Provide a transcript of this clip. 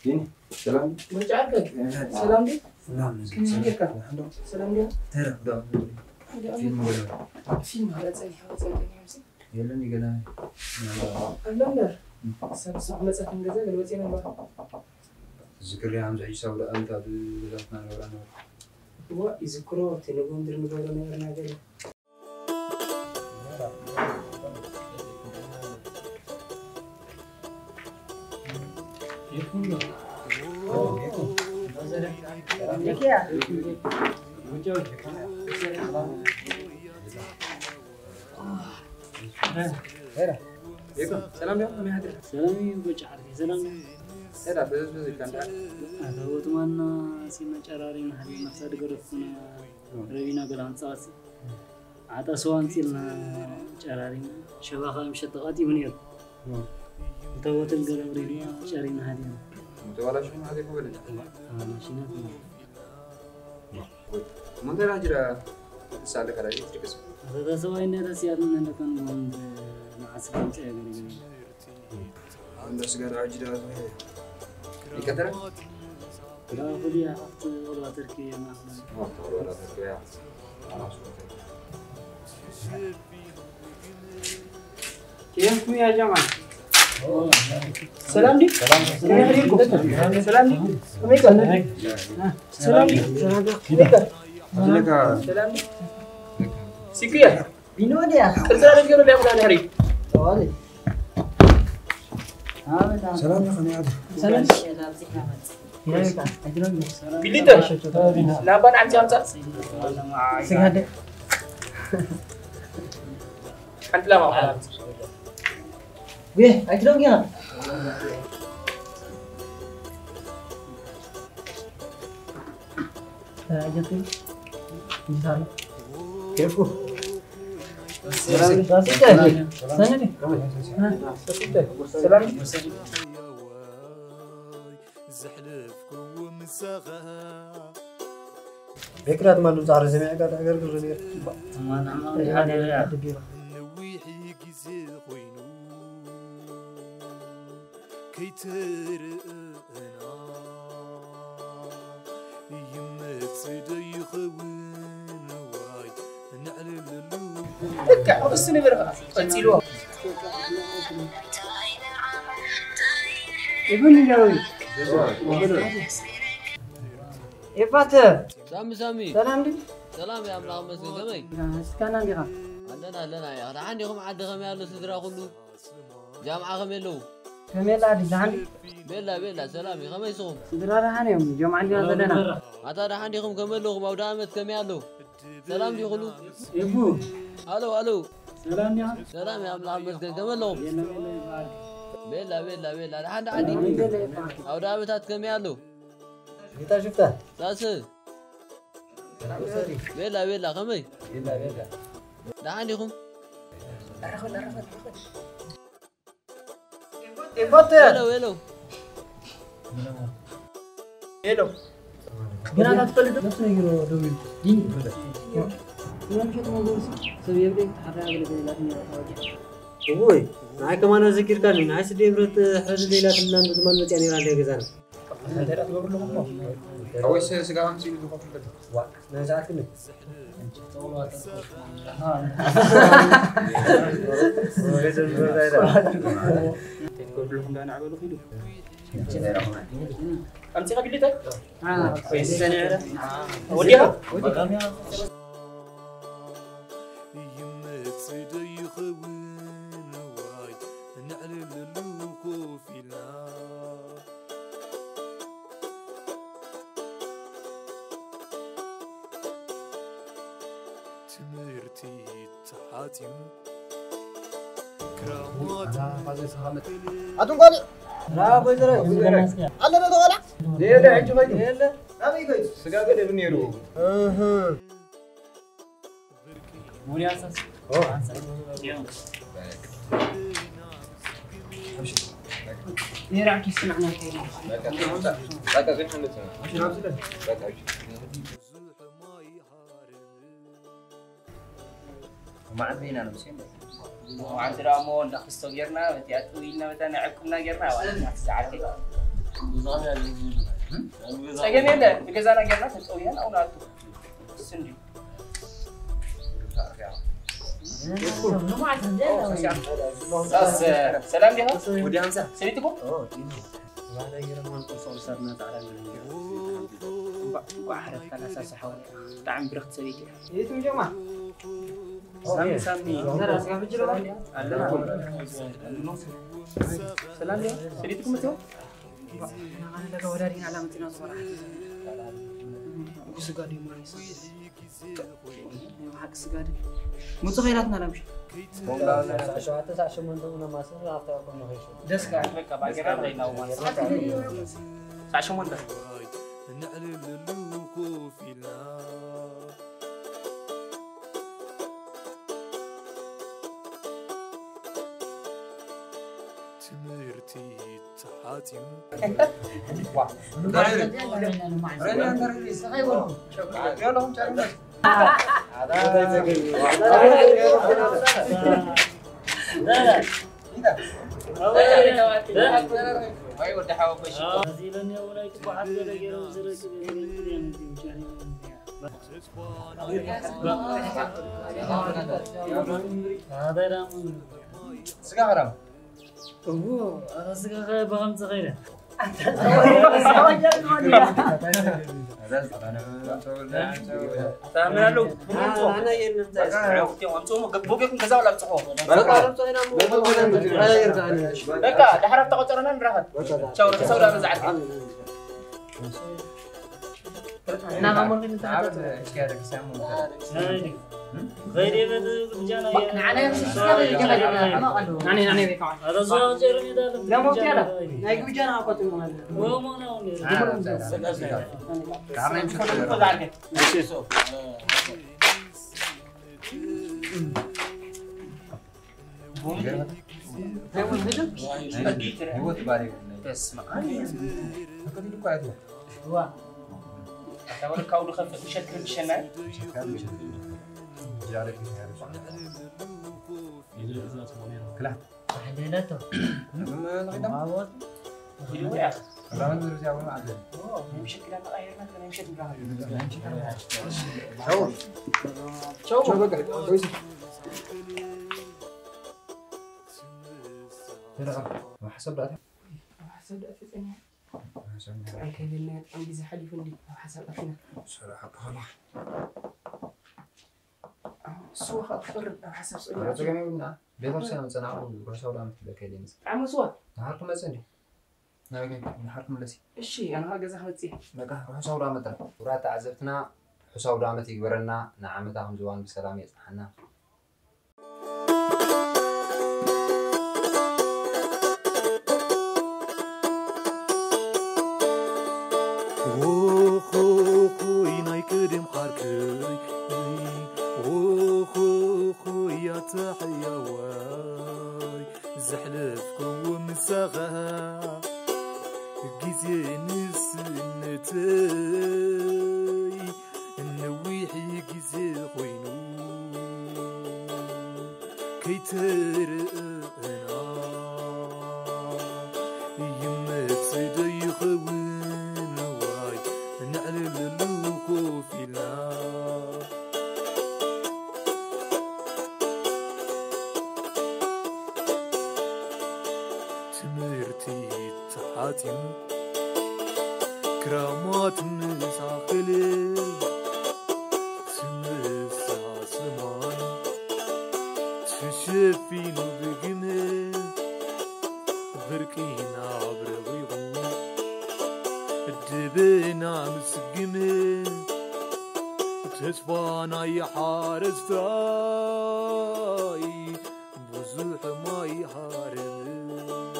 ቢኒ፣ ሰላም? ምርጫ ኣልከ? ሰላም ድዩ? ሰላም፣ ከመይ ሰላም። ጌርካ? ሰላም ድዩ? ተረ፣ ዶ? ፊልም ገለ። ፊልም ገለ ጸኒሐ፣ ጸኒሐ፣ ጸኒሐ፣ ሲ? የለን፣ ገለ። ኣሎ እምበር። እም። ሰብ ስቕ መጸ ከም ገዛ ገለ ወጺኤ ነበር። ዝክሪ፣ ኣምዚ ሕጂ ሳውዲ ኣንታ ብዛትና ነብራ ነበር። እዋ፣ ይዝክሮ፣ እቲ ንግሆ ምድሪ ንገብሮ ነበርና ገለ። ሰላም ዲኹም? ከመይ ሓዲርኩም? ሰላም እዩ፣ ጎጫ ዓርኪ፣ ሰላም እዩ። ኣታ ቦትማና ሲመጨራሪና ሓዲርና ክሳድ ገደፍኩና ረቢና ገለ ክንጻወት። ዓጣ ስዋ ኣምጺእልና ጨራሪና፣ ሸባ ኸኣ ምሸት ተቓጢሙ ነይሩ። እም። እንተ ቦትል ገለ ኣውሪድና ጨሪና ሃዲና። እም፣ ተባላሽኹም ሃዲኹም በለኒ። እዋ፣ ተባላሽና። እም። እሞ እንታይ ደኣ ጅራ ትሳለካ ደኣ ትርከስ? ኣታ ሰብኣይ እንደ ረስያት ምን እንደከን ወንድ መዓስ ከምጽእ ያገለግል። እንደሱ ጋር አጅዳ ይቀጥላል። لا، خذيها أخت والله تركيا ما أحلى. أخت والله تركيا. خلاص، أوكي. كيفكم يا جماعة؟ سلام دي؟ سلام. كيف حالكم؟ سلام دي؟ كيف حالكم؟ سلام دي؟ كيف حالكم؟ سلام دي؟ سيكويا. ቢኖ ድያ? ቅርጻ ነገር ቢያ ብላ ነህሪ። ጠዋሊ። ሰላም ዲኻ? ከመይ ሓድርኩም? ሰላም። ቢሊተ። ላባን ዓምሲ ኣምጻ። ስጋደ። ሓንቲ ላማ ኣምጻ። ወይ፣ ኣይትደውጊ ኢኻ። ኬፍኩ። ሰላም። ዘሕለፍኩዎ ምሳኻ። ቤክራት ማሉ ጻዕሪ ሰሚዕካ ተዕገርግር ነይር። ነዊሕ ግዜ ኮይኑ ከይተረኣና ይመጽእ ዶ ይኸውን ዋይ ነዕልለሉ። በቃ፣ እሱ ነበር በቃ፣ ቀጽልዎ። ይብን ይለው። ኤፋተ። ሳሚ፣ ሳሚ። ሰላም ድዩ? ሰላም፣ የኣምላኽ ይመስገን። ከመይ? እስካና እንዲኻ? ኣለና፣ ኣለና። ደሓን ዲኹም? ዓዲ ከመይ ኣሎ? ስድራ ኩሉ? ጃምዓ ከመይ ኣለዉ? ከመይ ኣላ ድዩ? ደሓን ድዩ? ቤላ፣ ቤላ፣ ሰላም እዩ። ከመይ ንስኹም? ስድራ ደሓን እዮም። ጃምዓ እንዲና ዘለና። ኣታ ደሓን ዲኹም? ከመይ ኣለኹም? ኣውደ ኣመት ከመይ ኣሎ? ሰላም ድዩ ኩሉ? ኤፉ። ኣሎ፣ ኣሎ። ሰላም ድያ? ሰላም፣ የኣምላኽ ይመስገን። ከመይ ኣለኹም? የለን፣ የለን፣ ይበሃል። ቤላ፣ ቤላ፣ ቤላ። ደሓን፣ ደሓን ድዩ? የለን፣ የለን፣ ይበሃል። ኣውደ ኣመታት ከመይ ኣሎ? ሽፍታ፣ ሽፍታ። ሳስ። ቤላ፣ ቤላ፣ ከመይ? ቤላ፣ ቤላ። ደሓን ዲኹም? ኤፋተ። ሄሎ፣ ሄሎ። ሄሎ። ግን ኣታ ትፈልጥ ዶ? ነፍሲ ነጊሮ ደው ኢሉ። ዲኒ። ዲኒ። ዲኒ። ምሸት መንጎ ሰብ የብለይ ተሓራ ያገለገለ ላትኛ ታወቂ። እወይ፣ ንዓይ ከማን ኣዘኪርካኒ። ንዓይ ስደይ ብረት ሕረድ ሌላ ትልና እንዶ ትማን መጽያ ነይራ እንደ ገዛና። እንታይ ደኣ ትገብሩ ኣለኹም? ሓወይ ስጋ ኣምጺኡ ኢሉ ዝኸፍል ዘሎ። ዋ፣ ናይ ሰዓት ክንደይ? ኣምጺኻ ቢሊተይ? ወዲኻ? ይመጽእ ዶ ይኸውን ዋይ ነዕልለሉ ኮፍ ኢልና። ትምህርቲ ተሓቲሙ። ኣቱም ቆልዕ። ኣለ ዶ ተቆልዓ? የለ፣ ሕጂ ኸይዱ። የለ። ኣበይ ኸይዱ? ስጋ ገደብ ነይሩ። እህ። መዓልቲ ኢና ንምስዮ። መዓልቲ ደኣ እሞ እንዳ ክስቶ ጌርና፣ በቲኣ ጥው ኢልና፣ በታ ናይ ዕቁብና ጌርና፣ ዋላ ናቲ ዝዓርከይ። ጸገም የለ። ብገዛና ጌርና ተጸውያን ኣው ናቱ ስንዲ ሳስ ሰላም ዲኻ? ወዲ ሃምሳ ሰሊጥኩም? ባህላዊ ገረማን ቁርሶ ቁርሳትና ጻዕዳ ገረማ። እንኳዕ ሓረፍካ ላሳሳ ሓወይ። ብጣዕሚ ብርኽቲ ሰበይቲ እያ። የትም ጀማ? ሳሚ፣ ሳሚ። ዘራ ስጋ ፍጅሮ? ኣለና። ሰላም ዲያ? ሰሊጥኩም እትዮ? ናኻ ንለጋ ወዳዲና ኣላ መፂና ዝኾና። ስጋ ድዩ ማሪሳ? ሓቂ ስጋ ድዩ? ምፁ ኸይዳትና ላምሽ። ሸዋተ ሳዕ ሸሞንተ እውን ማስር ኣብታ ኮኖ ኸይሹ። ደስ ጋር በቃ ባገራ ላይ ነው ማለት። ሳዕ ሸሞንተ። ነዕልልሉ ኮፍ ኢልና። ትምህርቲ ተሓቲሙ። ስጋ ሓራም። እዎ፣ ኣረ ስጋ ከ ብኸምዚ ኸይደ። ኣንታ ምን ኣለዉ? ኣምፅኦሞ ገቦ ጌርኩም ገዛ ወላ ኣብፅሖ። በቃ፣ ደሓር ኣብታ ቆፀረና ንራኸብ። ቻው፣ ርሑስ ኣውደ ዓመት ዝዓርከይ። ህይወት ባሪ በስመ ኣብ። ተከዲዱ እኮ ያለው። ዋ። ኣታ ወለ ካውዱ ከፍ ምሸት ክርብሸና። ክላ። ኣሕለለቶ። ምን ነው? ማወት። ራውን ዝርዝያ ወላ አለ። ምሸት ክላ ተቀየርና፣ ምሸት እንራኸብ። ቻው። ቻው። ቻው በቃ። ሰላም። ማሕሰብ ዳታ። ማሕሰብ ዳታ ጸኛ። ማሕሰብ ዳታ። ጥራይ ከይበልና በጣም ግዜ ሓሊፉ እንዲ ኣብ ሓሳብ ኣትና። ስራሕ ኣካላ። ስዋ ኸኣ ክፈርድ ኣብ ሓሳብ ጸኛ። ጸገም የብልና። ቤተክርስትያን ምጸና ርሑስ ኣውደ ዓመት ክብለካ ኢለ ይመጽእ። ጣዕሚ ስዋ። ንሓርኩ መጽእ እንዲ። ናበይ ንሓርኩ መለሲ። እሺ፣ ኣነ ኸኣ ገዛ ክመጽእ እየ። በቃ፣ ርሑስ ኣውደ ዓመት ጥራይ። ክቡራት ተዓዘብትና፣ ርሑስ ኣውደ ዓመት ይግበረና። ንዓመታ ከም ዝዋን ብሰላም የጽንሓና። ኦኾኾይ ናይ ቀደም ዓርከይ፣ ኦኾኾይ ኣታ ሕያዋይ፣ ዘሕለፍክዎ ምሳኻ ግዜ ንእስነተይ ነዊሕ ግዜ ኮይኑ ከይተረኣና ይመጽእ ዶ ይኸውን ዋይ ነዕልለሉ ኮፍ ኢልና። ትምህርቲ ተሓቲሙ ክራማት ምስ ኣኸለ ትምሳ ሰማይ ተሸፊኑ ብግመ ብርቂ ናብ ረቒቑ ደበና ምስ ግመ ተስፋ ናይ ሓረስታይ ብዙሕ ማይ ሃረመ።